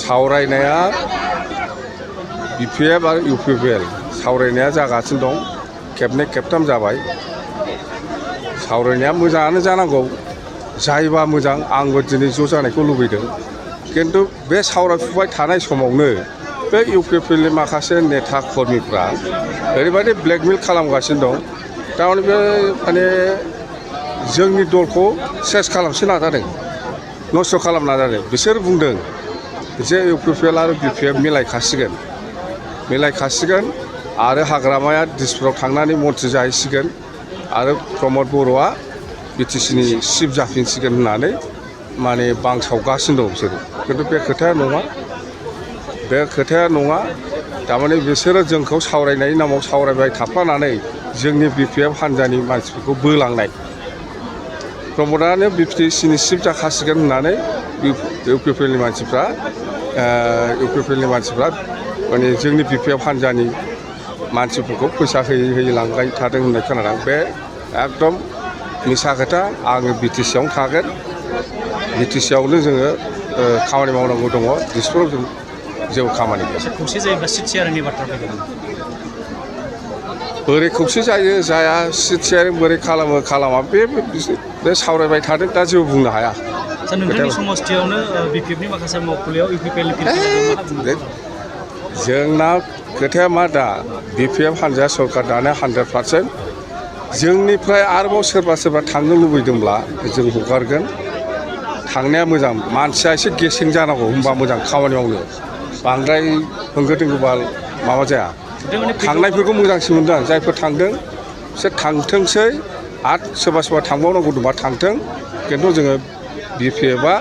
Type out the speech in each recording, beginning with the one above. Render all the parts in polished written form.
सावरायनाया BPF आरो UPPL सावरायनाया जागासिनो दं खेबनै खेबथाम जाबाय सावरायनाया मोजाङानो जानांगौ जायोबा मोजां आंबो दिनै ज' जानायखौ लुबैदों किन्तु बे सावरायफुबाय थानाय समावनो बे UPPL नि माखासे नेता कर्मिफ्रा ओरैबायदि ब्लेकमेल खालामगासिनो दं थारमाने बे माने जोंनि दलखौ सेस खालामनो नाजादों नस्थ' खालामनो नाजादों बिसोर बुंदों जे UPPL आरो BPF मिलायखासिगोन आरो हाग्रामाया दिसपुराव थांनानै मन्थ्रि जाहैसिगोन आरो प्रमद बर'आ BTC नि चिफ जाफिनसिगोन होननानै माने बांसावगासिनो दं बिसोरो किन्तु बे खोथाया नङा थारमाने बिसोरो जोंखौ सावरायनायनि नामाव सावरायबाय थाफ्लानानै जोंनि BPF हान्जानि मानसिफोरखौ बोलांनाय प्रमदानो BTC नि चिफ जाखासिगोन होननानै UPPL नि मानसिफ्रा माने जोंनि BPF हान्जानि मानसिफोरखौ फैसा होयै लांबाय थादों होननाय खोनादों बे एकदम मिसा खोथा आङो BTC आवनो थागोन BTC आवनो जोङो खामानि मावनांगौ दङ दिसपुराव जों जेबो खामानि गैया खौसे जायोब्ला सिट शेयारिंनि बाथ्रा फैगोन बोरै खौसे जायो जाया सिट शेयारिं बोरै खालामा बे सावरायबाय थादों दा जेबो बुंनो हाया नोंथांनि समस्थियावनो BPF नि माखासे मावखुलियाव UPPL नि जोंना खोथाया मा दा BPF हान्जाया सरकार दानाया 100% जोंनिफ्राय आरोबाव सोरबा थांनो लुबैदोंब्ला जों हगारगोन थांनाया मोजां मानसिया एसे गेसें जानांगौ होनबा मोजां खामानि मावनो बांद्राय होंगो दोंगोबा माबा जाया थांनायफोरखौ मोजांसिन मोनदों आं जायफोर थांदों बिसोर थांथोंसै आरो सोरबा थांबावनांगौ दंबा थांथों किन्तु जोङो BPF आ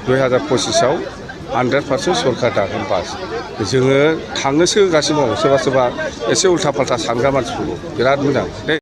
2025 आव 100% सरकार दागोन बास जोङो थांनोसो होगासिनो दं सोरबा एसे उल्था फाल्था सानग्रा मानसिफोरखौ बिराद मोजां